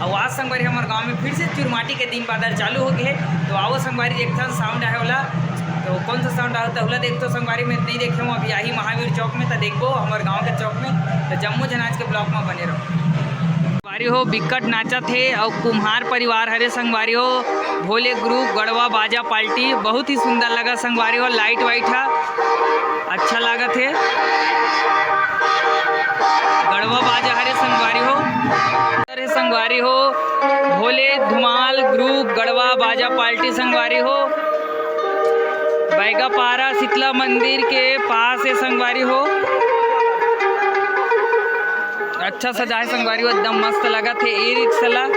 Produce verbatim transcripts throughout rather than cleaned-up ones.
अउ आज संगवारी हमर गांव में फिर से चुरमाटी के दिन बादर चालू हो गए हे। तो आओ संगवारी, एक ठन साउंड आहे ओला, तो कौन सा साउंड आहे त ओला देख तो संगवारी, मैं नहीं देखे हूँ अभी आही महावीर चौक में, तो देखबो हमर गांव के चौक में। तो जम्मो झन आज के ब्लॉग में बने रहो। संगवारी हो, बिकट नाचत हे अउ कुम्हार परिवार हरे संगवारी हो। भोले ग्रुप गढ़वा बाजा पार्टी बहुत ही सुंदर लगा संगवारी हो। लाइट वाइट हा अच्छा लागत हे। गढ़वा बाजा हरे संगवारी हो, अरे संगवारी हो, भोले धुमाल ग्रुप गढ़वा बाजा पार्टी संगवारी हो। बैगापारा शीतला मंदिर के पास हे संगवारी हो। अच्छा सजा हे संगवारी हो, एकदम मस्त लगत हे ई रिक्शा ला।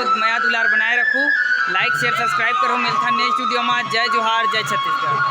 मया दुलार बनाए रखू। Like, share, subscribe करो। मिलथन next video में। जय जोहार, जय छत्तीसगढ़।